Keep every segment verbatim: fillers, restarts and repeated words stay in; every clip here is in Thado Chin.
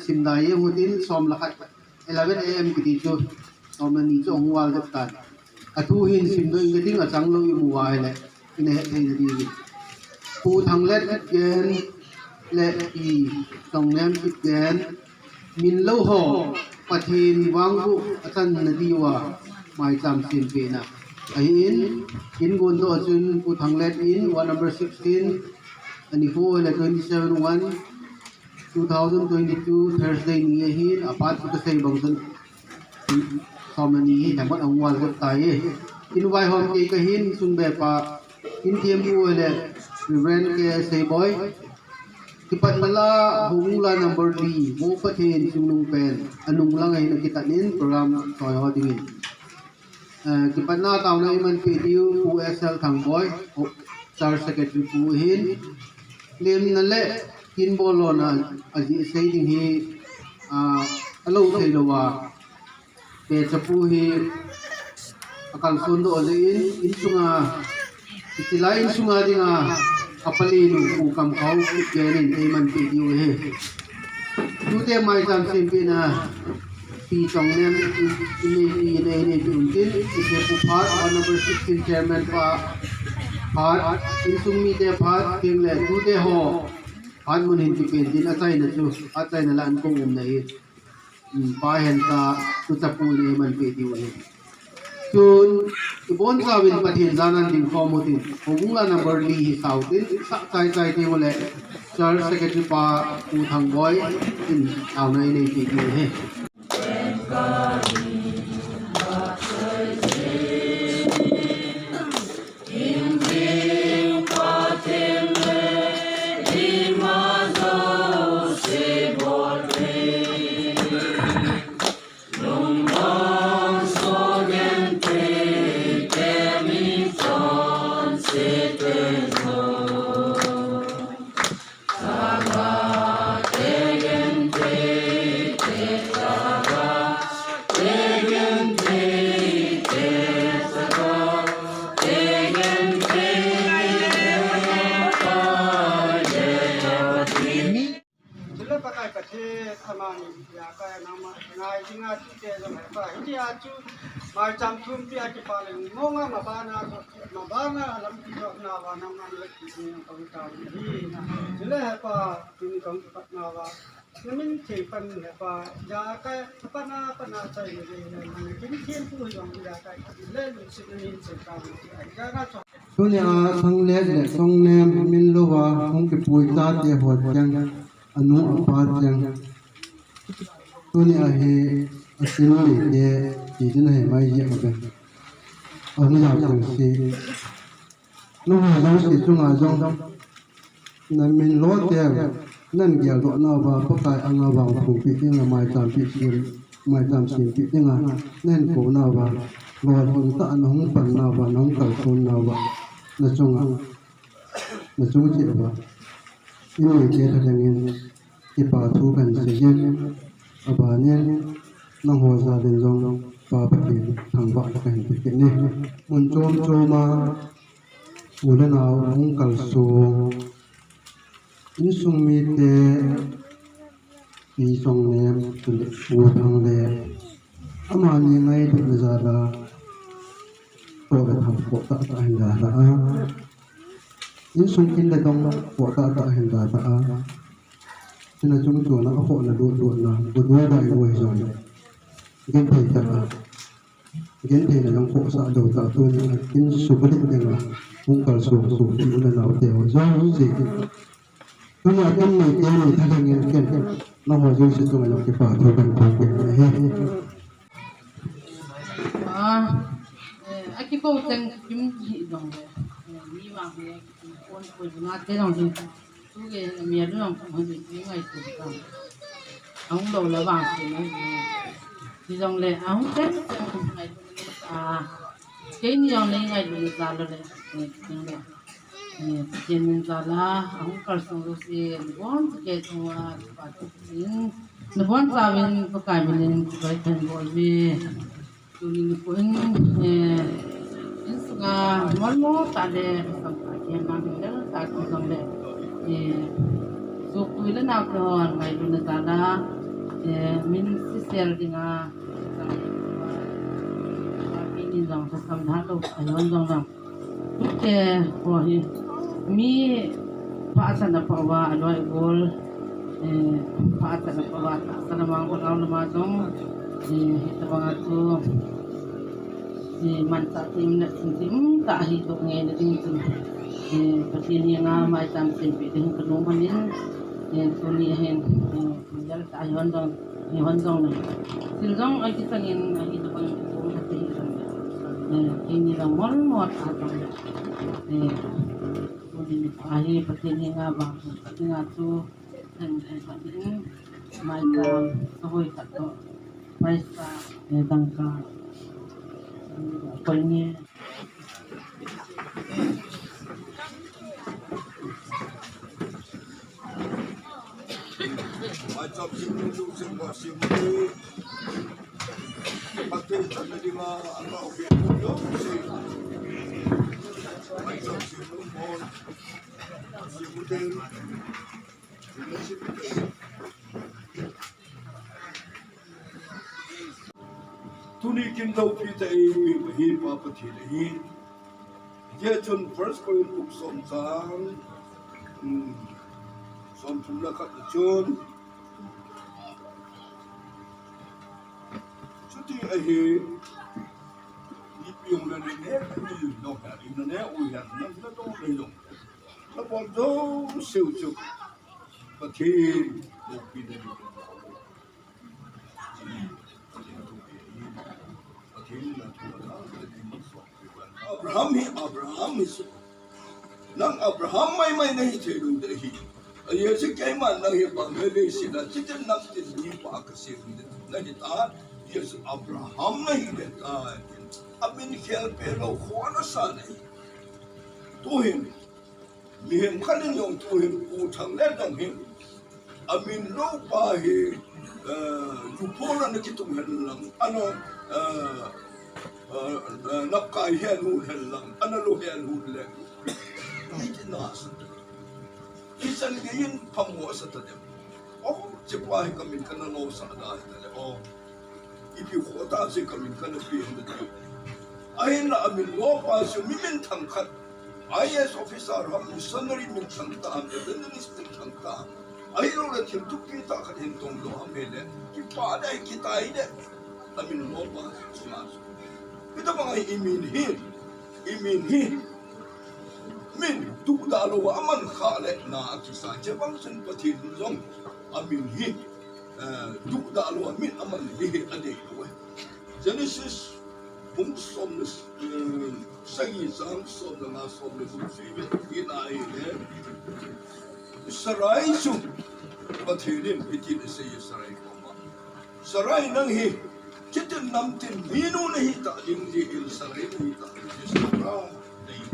Simda ye hutin som le khat, eleven A M kiti chu, som le ni chu ahung val dep tan. Athu hin simdoh inge ding, achang lou imu uva ahile, ina het thei nadiu. Pu Thanglet Kipgen le Pi Chongnem Kipgen, min lou ho, Pathen vangboh achan nadiuva, maicham sempeh na. Ahin, in gon toh chun Pu Thanglet in, ward number sixteen, ani kho le twenty-seven one, two thousand twenty-two Thursday ni ahin, aphat chu kasei bang chun, som le ni hi themkhat ahung val got tai. In vaihom kei kahin, sung bepa, in thempu le Reverend K. Seiboi. Kipatna la, houbung la number li, Mo Pathen chungnung pen, anung lang ahin akitan in program choi ho dingin. Eh, kipatna taona iman peh diu, Pu S L Thangboi, Church Secretary pu hin, lemna le kinbol lona ajeh sei ding hi, ah, alou thei louva, Pecha pu hi akalson doh jeh in, insunga, itilai insunga dinga, apalenu Pu Kamkhao Kipgen in eiman peh diu ahi. Tute maicham sempeh na, Pi Chongnem, inei, inei, inei, inei, inei, pu phat, ward number sixteen chairman pa phat, insung mite phat, tin le tute ho phat mun hin kipen din achaina chu, achaina la ankong umna hi. Hmm, pa hen ta, tucha pu in eiman peh diu ahi. Chun, ibonchauvin Pathen jana ding khom utin, houbung la number li hi sao tin, sah chai chai ding ule, Church Secretary pa Pu Thangboi in taona inei peh diu ahi. Chule Pakai Pathen, amani ijakai nangma ngai dinga tute jong hepa. Hitia chu maicham thumpi a kipa leng monga mabana jo, mabana lampi jo nauva nangma nalakipeh ding kong tao ahi. Chule hepa, tuni kong kipat nauva, namin thei pan hepa, ijakai pana pana chai le le, nang kin thempu jong ijakai le lungset namin chai tao ahi. Ijakai cho. Tunia Thanglet le Chongnem min louva hung kipui chate ho cheng, anu apa cheng. Tunia hi asin le te ti din ahi mai jeh a be. Ahung jao cheng si. Nangho jouse chunga jong, namin lo teng, nan geldoh nauva, Pakai anga vang phongpeh dinga, maicham peh sem, maicham sempeh dinga, nan kou nauva, lolhing tah a nahung pan nauva, nahung kalson nauva, nachunga, nachung cheh uva, in mite thalheng in, kipa thu kahin seiyin, abanin, nangho jal in jong, Pa Pathen thangvahna kahin pe kit e. Mun chom chom a, u le nao hung kalsong, insung mite, Pi Chongnem, chule Pu Thanglet, amani ngailutna jal a, toh le tham khoh tah tah ahin dalha a, insung in le dong khoh tah tah ahin dalha a, chuna chung chona akhohna lut lutna, bu du bai u hijongle, genthei tah a, gentheina jong khohsah lou tah, tunia kin suhlit dinga hung kalsong sopi u le nao te ho jouse, tunia kin neite nei thalheng in ken, nangho jouse chunga jong kipa thu kahin phongpeh ahi. Ah, eh, akikou cheng kim hi jong le, eh, mi vang hi akikou kon koi na te jong le, tu ke mi a jong ko hi ngaito ka. Ahung lou le vang se na. Hijong le, ahung cheng cheng ngaito. Ah, keini jong le ngaito ni ta lou le, eh, jong le. Eh, Pathen min jal a, ahung kalsong jouse, nabonchauvin, Pakai min in, Pakai min in, Pakai min in, Pakai min in, Pakai min in, Tuni nikho in, eh, insunga molmo tah le, sampa kihemna min del tah kijongle, eh, sopui le nao te hon ngailutna jal a, Eh, min sisel dinga, kini jong sa samdha lo, ayon jong jong. Tute ho hi, mi pha sa na pha va, aloi gol, eh, pha sa na pha va, sa na mang ko na ma jong, eh, hita banga tu, eh, man sa tim na tim tim, ta hi tu nge na tim tim. Eh, Pathen henga maicham sempi ding ka nom ahin, eh, tuni hin, eh, Jal ta hon jong, ni hon jong ni. Sil jong ai kisangin, ai kisangin, ai kisangin. Eh, kini la mol mol ta jong. Eh, kuni ni pa hi Pathen henga ba, Pathen henga chu, eh, eh, Pathen mai ta, sa hoi ta to. Paisa, eh, dangka. Koi ni. Maicham semnu, lungset semnu, Pathen channa dinga, ana oke, jong si. Maicham semnu, mon, semnu den. Tuni kin loupi ta eipeh hi Pa Pathen ahi. Hijeh chun First Corinth bung som chang, um, somthum le khat na chun, chuti ahi, ipi jong le ne, ne, ne, ne, ne, u hian, na, na, na, na, na, na, na, na, na, Pathen loupina ding. Abraham hi, Abraham hi su. Nang Abraham maimai nahi thei lou ding ahi. Ajeh chu keiman nang hi bang le le sina, chitin nang tin mi pa ka sem ding nahi ta. Ajeh chu Abraham nahi le ta. Amin khel pe lou kho na sa nahi. Tuhin. Mihem khat in jong tuhin Pu Thanglen jong hin, amin lou pa hi, eh, Yupol ana kitung hen lang, ana, eh, eh, eh, napkai hen hun hen lang, ana lo hen hun le. Iti na sa. Ichan gei in phamo sa ta dem. Oh, hiche pa hi kamin kana lo sa da hi ta le. Oh. Ipi kho ta se kamin kana pe hen da. Ahinla amin lo pa chu mi minthang khat. I A S officer ham, missionary minthang tah ham, evangelist minthang tah ham. Ahilouleh thil thupi tah khat hin tong lou ham hile. Kipa deh, kitai deh. Amin lo pa chu. Hitobang a imin hi. Imin hi. Min duhdah lou a aman khah le na akisa. Hiche bang chun Pathen jong amin hi. Eh, duhdah lou a min aman hi hi adei lou e. Genesis bung som le, eh, sagi chang som le nga, som le gup chu ivet in ahile, Sarai chu Pathen in hitin asei e Sarai koma. Sarai nang hi, chitin namtin minu nahi ta ding ti hin Sarai nahi ta ding ti Sarai nahi.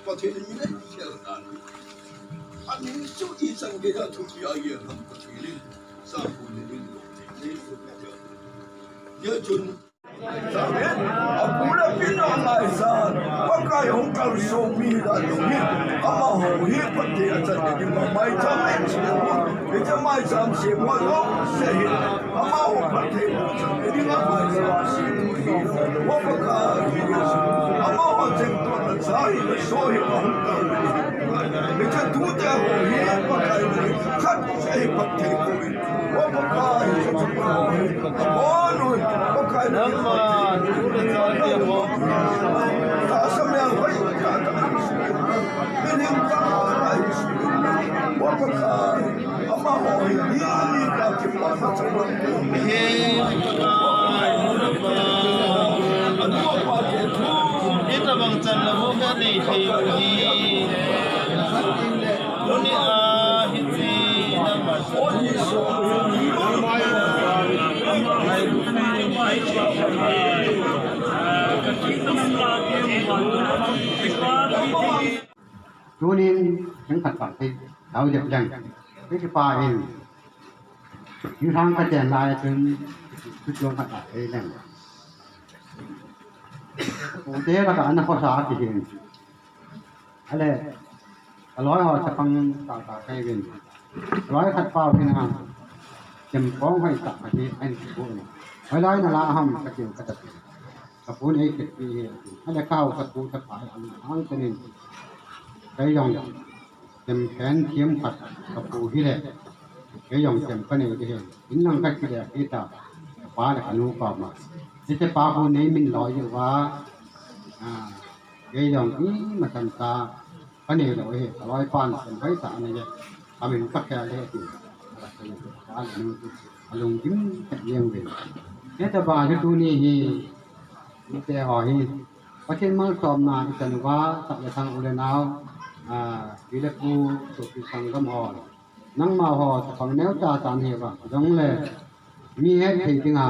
Pathen in mi le khel dan. Amin chu ichan gei a thupi a gel ham Pathen in. Sa pu le din lo. Ye chun. Apu le pi na ngai sa. Pakai hung kalson mi dan lo hi. Amaho hi Pathen a chan ni ma mai cham in. Hiche maicham sem ho jouse hi, amaho Pathen a chan ding a maicham sem hi. O Pakai, amaho chengtona cha hi le so hi ahung tao hi. Hiche tute ho hi Pakai le khat cha hi Pathen ko hi. O Pakai, abon un, Pakai le khat. Tahsa mel hoi ka ta. Mihem Pakai. Hitabang chan la ho ka nei thei u hi. Tuni a hiche na ma. Tunin, theng khat pa te, tao dep leng. Te ki pa hin, thing thang ka ten lai chun, chu chuang khat pa te leng. Pu te la ka ana khosa ki hin. Ale, ka loi ho chapang ta ta kai vin. Loi khat pa hin a. Themkong hoitah khat hi ahin kipu in. Hoilai nala ham katiu kati. Kapun eikhetpi hi. Ahile kahao katu khat pa hi aum hang tanin. Kei jong themkhen themkhat kapu hile. Kei jong them kanei ding ahi. Inlang kakile hita. Kapa le kanu koma. Hiche pa khu neimin loi uva. Ah, kei jong imacha cha. Kanei lou ahi, kaloipan, kan hoitah anei e. Kamin kakhel e ti. Alunggim tah jeng uve. Hitabang hi tuni hi, hite ho hi. Pathen malsomna ichan uva, sah le thang u le nao, ah, pi le pu, sopi sanggam ho. Nangma ho, chapang neocha cha nahiuva, jongle. Mi hetthei dinga,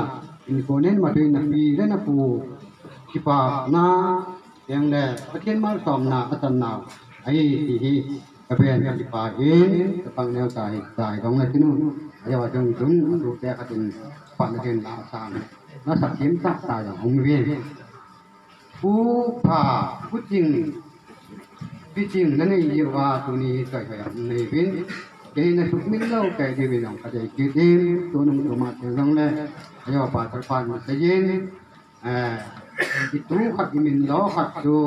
inkonin matui napi le napu kipana, tengle Pathen malsomna achan nau ahi ti hi kaven kakipah in, chapang neocha hi, cha hi jongle tinu, ajeh a chun chun, atute khatin, pahna din la sang, nasat thim tah tah jong um uvin. Pu Pha, Pu Ching, Pi Ching, nanei jeh uva tuni hi choi hoi a um nahiuvin. Kei nasukmil lou kei diuvin jong kadei kit in, tunung tuma thil jongle, ajo pa Tharpan nasei in, eh, itu khat imin lo khat chu,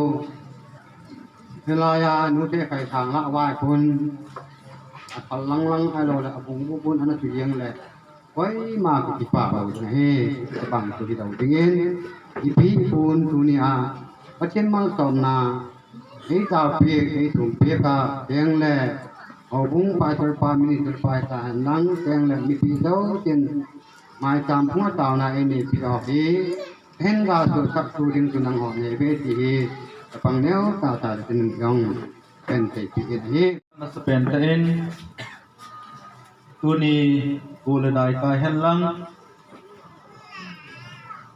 hilai a nu Thekhaisang lah uva kon, aphal lang lang ahilou le, abung bu bun ana tu jeng le, Koima kipah lou ding ahi, chapang chu hilou dingin, ipi pun tunia, Pathen malsomna, eitaopeh, eitumpeh a, tengle, houbung pastor pa, minister pa, hihen lang, tengle, mipi jousen, maicham phunga taona eineipi ho hi, hin gasoh sah tu ding chu nangho neive ti hi, chapang neocha cha le tinin jong, kahin seipeh in ahi. Masapen tah in, Tuni pu le nao kahi hen lang,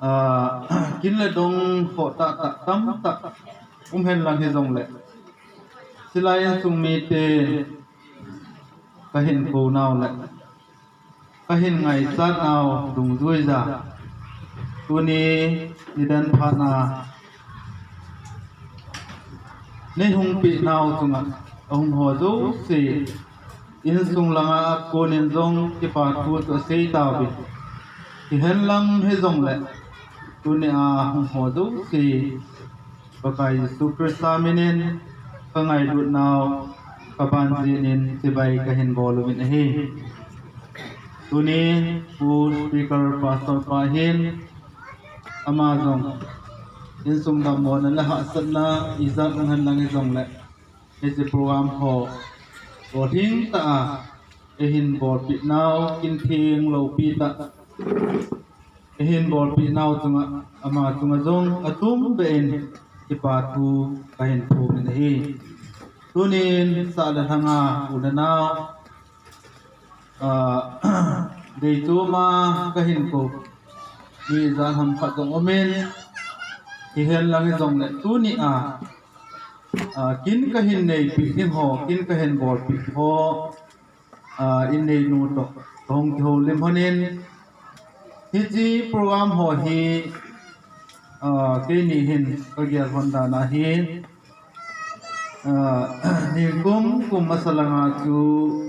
ah, kin le dong khoh tah tah tamtah um hen lang hijongle, hilai insung mite kahin kou nau le kahin ngaichat nau dungjuija, tuni nidan phat a nei hung peh nau chunga ahung ho jouse, insung langa konin jong kipa thu chu asei tauvin. Hihen lang hijongle, tunia hung ho jouse, Pakai Jesu Christa minin, ka ngailut nau, ka banjinin, chibai kahin bol uvin ahi. Tuni, Pu Speaker Pastor pa hin, ama jong, insung dammona le hahsatna, ijat um hen lang hijongle, hiche program ho, lolhing tah a, eihin bolpeh nau, kin theng loupi tah, eihin bolpeh nau chunga, ama chunga jong, atum beh in, kipa thu, kahin thum in ahi. Tunin, sah le lhanga, u le nao, ah, deichoma, kahin kou, mi ijat ham khat jong umin, hihen lang hijongle, tunia, ah, kin kahin neipeh ding ho, kin kahin bolpeh ho, ah, innei nu toh, kahung kihoulim lhonin, hiche program ho hi, ah, keini hin kagel lhon dan ahi, ah, nikum kum masa langa chu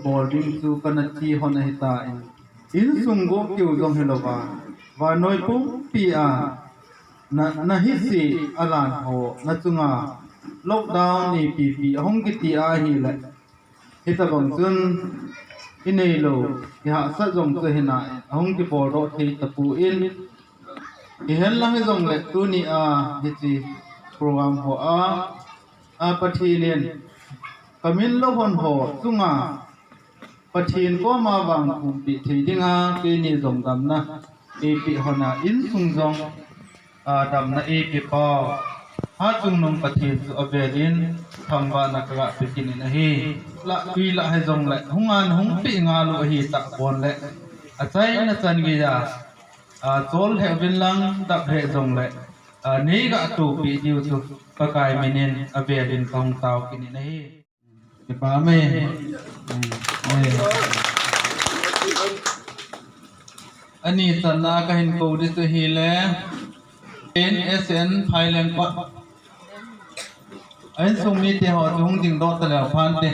bol ding chu kana ti lhon ahitan, insung go kiu jong hilouva, vannoi pumpi a, na, nahise alan ho, nachunga lockdown nipi pi ahung kiti ahile, hitabang chun, inei lou, ihahsat jong chu hina, ahung kibol doh thei tapon, hihen lang hijongle tunia, hiche program ho a, a Pathen in, kamin lou hon ho chunga, Pathen koma vangpeh thei dinga, keini jong damna, eipeh lhona insung jong, ah, damna eipeh pau. Hatchungnung Pathen chu avelin, thangvahna kaga pe kit in ahi. Lah, tui lah hijongle, hung an hung peh ngal u ahi tah pon le. Achaina chan geija, ah, chol lheh uvin lang, dap lheh jongle, ah, neiga toupeh diu chu, Pakai minin, avelin kahung tao kit in ahi. Kipa me. Ani channa kahin kou ding chu hile. N S N Phaileng Kot. A insung mite ho chu hung dingdoh taleu phante.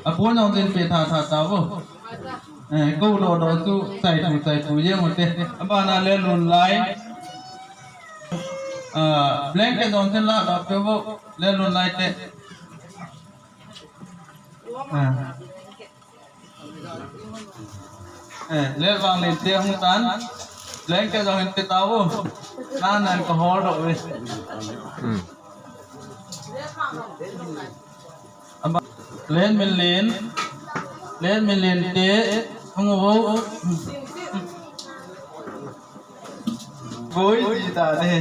A Pon jong jin pe tha tha tauvo. Eh, ko lo lo chu chai tu chai tu jeng u te. Abana le lun lai. Ah, blanket jong jin la lo pe vo. Le lun lai te. Ah. Eh, le vang len te hung tan. Blanket jong hin pe tauvo. Na nan ko hol do ve. Hmm. Ama, len min len, len min len te, hung vo. Voi ji ta ne.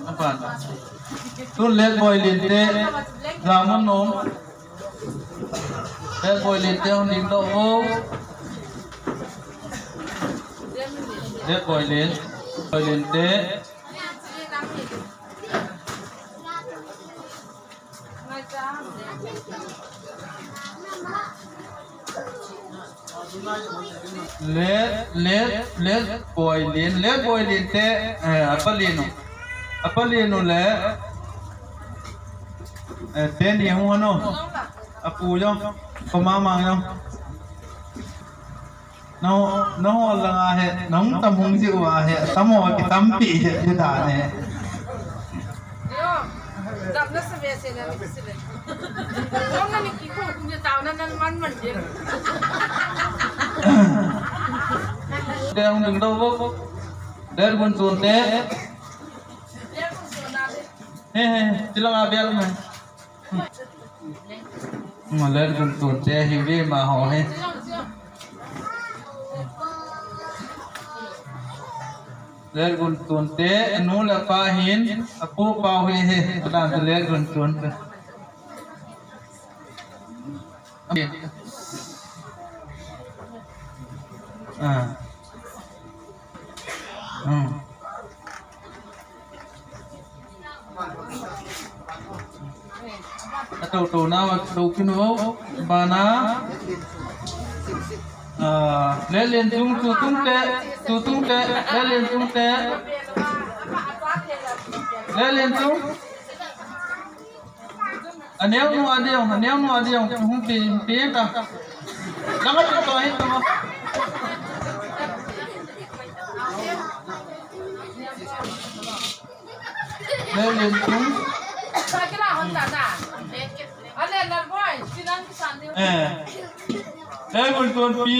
Apan. Tun let boi len te, Ramon nom. Let boi len te, hung ding doh vo. Let boi len, boi len te. Let, let, let boi len, let boi len te, eh, apa len u. Apa len u le, eh, te ni hung ano. Apu jong, ko mama jong. Nangho, nangho langa hi, nahung tam hung ji uva hi, tam ho kitampi hi, ji dan hi. Yo, dam na sa ve se na ni kisi le. Kong na ni ki kong kun je tao na nan man man je. Te hung ding doh vo. Der gun tun te. He, he, tilanga bel mai. Let gun tun te hi ve ma ho hi. Let gun tun te, nu le pa hin, apu pau hi hi, adan te let gun tun te. Ah. Hmm. Ato to na, ato kin vo, bana. Ah, le len tung, tu tung te, tu tung te, le len tung te. Le len tung. Aneo nu adiong, aneo nu adiong, hung pi, pi ta. Langa pi to hin to. Lelen tung. Eh. Lelen tung pi.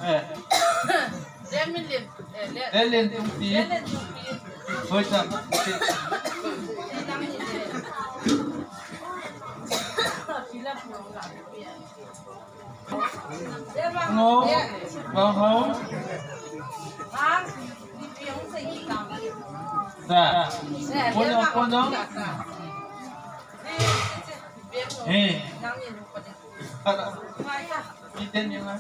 Eh. Lelen tung pi. Hoi ta. Ngo, bang hau. Sa. Pon jong, pon jong. Eh. Iten yang na.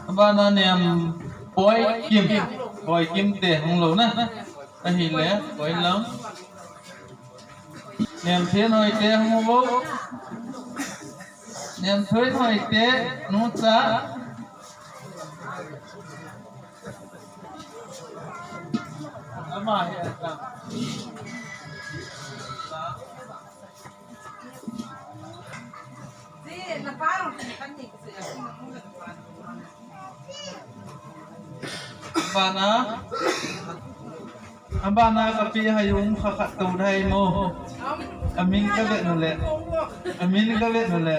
Abana nem Boi Kim. Boi Kim te hung lou na. Ahile, Boi Lam. Nem Thien Hoi te hung lou. Nem Thien Hoi te, nu cha. Ama hi ata. Abana, abana kapi hai um kha khat to dai mo. Amin ka vet nu le. Amin ka vet nu le.